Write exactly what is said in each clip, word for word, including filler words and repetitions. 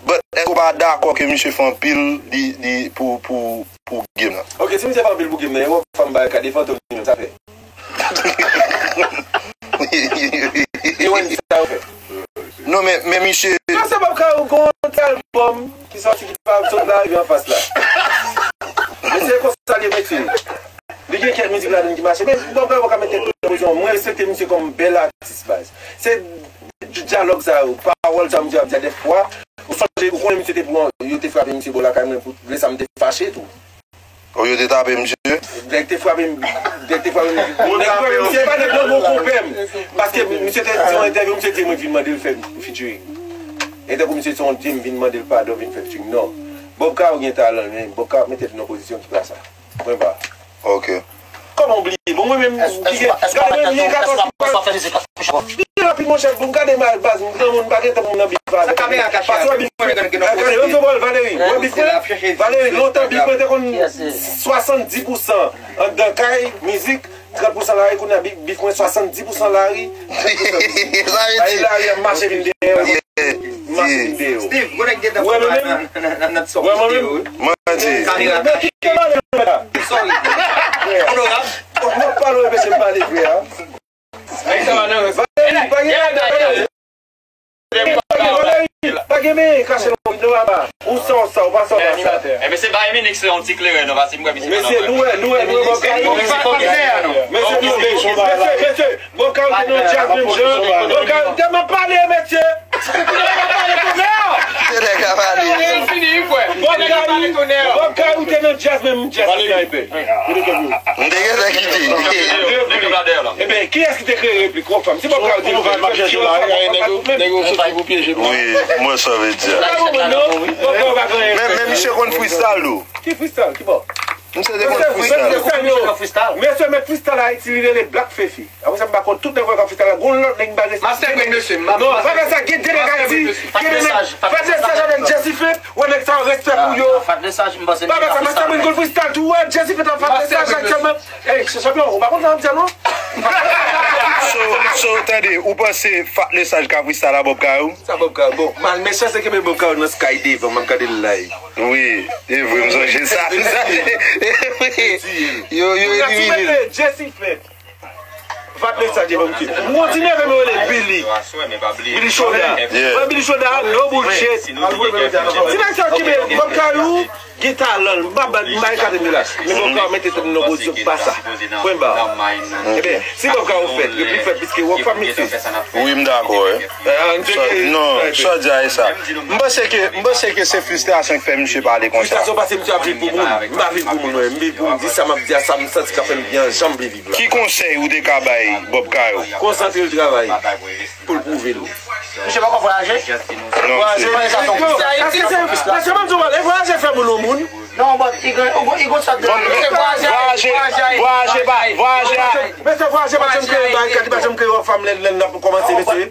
But, èske w pa dakò ke misye fè anpil li, li pou, pou, pou game nan? Ok, si misye fè anpil pou game nan, e wè fanm bay ka de fantom li menm, sa fè. E wè sa yo fè. Non, men, men misye. Yo se Bob Kayou gon ti albòm ki sòti ki pa sot la rive anfas la. Men se konsa l ye, mesye. Li gen kèk mizik ladann ki mache, men Bob Kayou pa ka mete tout pozisyon. Mwen respekte misye kòm bèl atis, baz. Se dyalòg sa yo, pawòl sa yo misye ap di a dèfwa. Ou sonje, ou konnen misye te pran, yo te frape misye bò lakay mwen pou lè sa m te fache tou. O, yo te tape misye? Nèg te frape m, nèg te frape m. Nèg frape misye, e pa nèg nan gwo konpè m. Paske misye te di yon entèvyou, misye di mwen vin mande l fè featuring. E tankou misye se yon dye m vin mande l padon, vin fè featuring. Non. Bob Kayou gen talan, men Bob Kayou ap mete l nan pozisyon ki pa sa. Mwen pa. Ok. Kòman w bliye? Bon, mwen menm, gade mwen, li gen katòz ki pa. Li gen rapid, monchè, bon, gade mal, baz, m granmoun, m pa gen tan pou m nan bif avè l. Pase wè bif mwen, gade, menm jan Valérie, wè bif mwen, Valérie, lontan bif mwen te konn swasanndis pousan anndan kay, mizik, trant pousan lari, kounye a bif, bif mwen swasanndis pousan lari, trant pousan mizik. Sa vle di lari a mache vin dèyè w. Mache vin dèyè w. Steve, gwo nèg gentan fè nan nan nan nan sòm. Wè mwen menm. Mwen di. Kamera kache. Sorry. Onorab. Fòk mwen pale w, mesye, m pale vre a. Valérie, pa gen Valérie, pa gen men kache non, non, papa. Ou sa, ou sa, ou pa sa, ou pa sa. Ebyen, se Bayern Munich, se yon ti kleren, non, paske m wè misye. Mesye, nou wè, nou wè, nou wè, bon, mesye, nou, mesye, mesye, bon, ka ou te nan djaz menm jan, bon, ka ou te nan pale, mesye. Se nèg la pale. Bob Kayou, Bob Kayou te nan djaz menm djaz sniper. M te gentan kite. Ebyen, kiyès ki te kreye replik Rockfam? Si Bob Kayou te kreye replik Rockfam. Wi, m wè sa w vle di a. Men, men misye konn freestyle tou. Ki freestyle? Ki bò? Misye te konn freestyle. Mesye, met freestyle Ayiti, li rele Black Fefi. Apre sa, m pa konn tout nèg wè k ap freestyle la. Gon lòt nèg m pa respekte. Master Green, mesye. Non, pa fè sa, gen de nèg Ayiti, gen de nèg. Fè mesaj avèk Jesse Fent, wè nèg sa yo respè pou yo. Fè mesaj, m panse. Pa fè sa, Master Green gon freestyle tou, wè Jesse Fent ap fè mesaj aktyèlman. Ey, se chanpyon, ou pa konn sa m di a non? So, so, tande, ou panse Fat Lesage ka freestyle a Bob Kayou? Sa Bob Kayou? Bon, mal mechan se kenbe Bob Kayou nan sky devan, m ap gade l live. Wi, e vre, m sonje sa. Yo, yo elimine l. Jesse Fent. Fat Lesage ban m kite. M gon ti neve m rele Billy. Billy Choda. Wè Billy Choda, no bullshit. Ti nèg sa ki Bob Kayou, gen talan. M pa, m pa ekate m de la. Men Bob Kayou mete tèt nan pozisyon ki pa sa. Pwen ba. Ebyen, si Bob Kayou fèt, replik fèt, piske Rockfam mixte. Wi, m dakò, wi. Non, sa w di a e sa. M panse ke, m panse ke se fristrasyon ki fè misye pale konsa. Fristrasyon paske misye ap viv pou moun. M pa viv pou moun, mwen. M viv pou m di sa m ap di a, sa m santi k ap fè m byen, jan m vle viv la. Ki konsèy ou te ka bay Bob Kayou? Konsantre l travay pou l pwouve l. Misye poko vwayaje? Non, misye. Vwayaje, mesye, ban m di w, e vwayaje fè moun yon moun. Non, but i gon, i gon, i gon sòt de. Vwayaje, vwayaje, vwayaje pa, vwayaje a. Mesye, vwayaje pa janm kreye barikad, li pa janm kreye Rockfam lè, lè n ap kòmanse, mesye.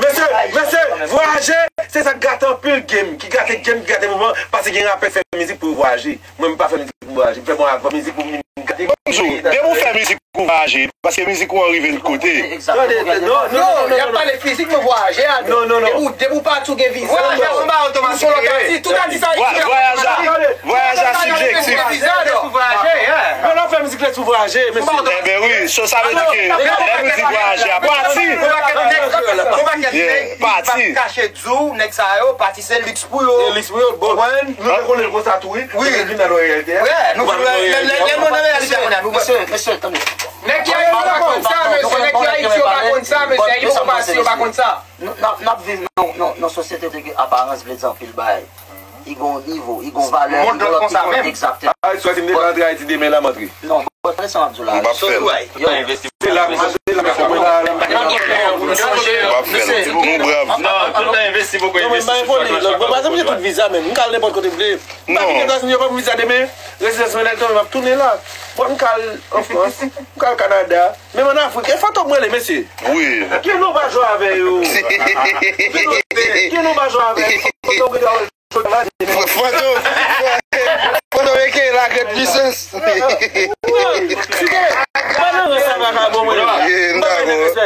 Mesye, mesye, vwayaje, se sa k gate anpil game, ki gate game, ki gate moman, paske gen rapè fè mizik pou yo vwayaje. Mwen, m pa fè mizik pou m vwayaje, m fè bon, fè mizik pou m vin gate. Bonjou, depi w fè mizik pou vwayaje, paske mizik ou an rive l kote. Tande, non, non, non, non, y ap pale fizik, men vwayaje a, non, non, non. Depi w, depi w pati, w gen viza. Vwayaje a, se yon bagay otomatik. Vwayaje a, vwayaje a sibjektif. Viza, non. Vwayaje, yeah. Men lè w fè mizik la sou vwayaje, mesye. Enben wi, so sa vle di ke lè nou di vwayaje a, pati. Gon pakèt nèg, gon pakèt nèg ki p ap kache di w, nèg sa yo, pati se liks pou yo. Se liks pou yo, bon. Konprann? Nou te konnen l konsa tou, wi. Wi. Lè l vin nan reyalite a. Wi, nou, lè, lè, lè nou nan reyalite a, kounye a, nou. Mesye, mesye, tande. Nèg ki Ayiti yo pa konn sa, mesye. Nèg ki Ayiti yo pa konn sa, mesye. Ayiti yo pa konn sa. Nou, n ap, n ap viv nan, nan, nan sosyete ke aparans vle di anpil bagay. I gon nivo, i gon valè, i gon lòt nivo. Egzakteman. Ay, swa si m te ka antre Ayiti demen la, m antre. Non, bon, tande sa m ap di w la. M p ap fè l. Se la, se la, se la, se la. M p ap fè l. Ou brav. Non, tout tan envesti pou envesti. Non, men m pa envole. Bon, pa egzanp, m gen tout viza, men m ka al nenpòt kote m vle. M pa vin Etazini, yo ban m viza demen. Rezidans mwen, lè l tonbe, m ap tounen la. Bon, m ka al an Frans, m ka al Kanada. Menm ann Afrik, e fantom rele, mesye. Wi. Gen nou pa jwe avè yo. Gen nou pa jwe avè yo. Fantom rele. Fantom. Fantom eke la grande puissance. Wi. Site. Pa nan ran sa vakabon mwen. M pa gen respè.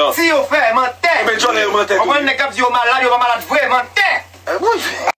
Mantè. Si yo fè, mantè. Ebyen, djòlè yo mantè tou. Konprann nèg k ap di yo malad, yo pa malad vre, mantè. Eh, wi.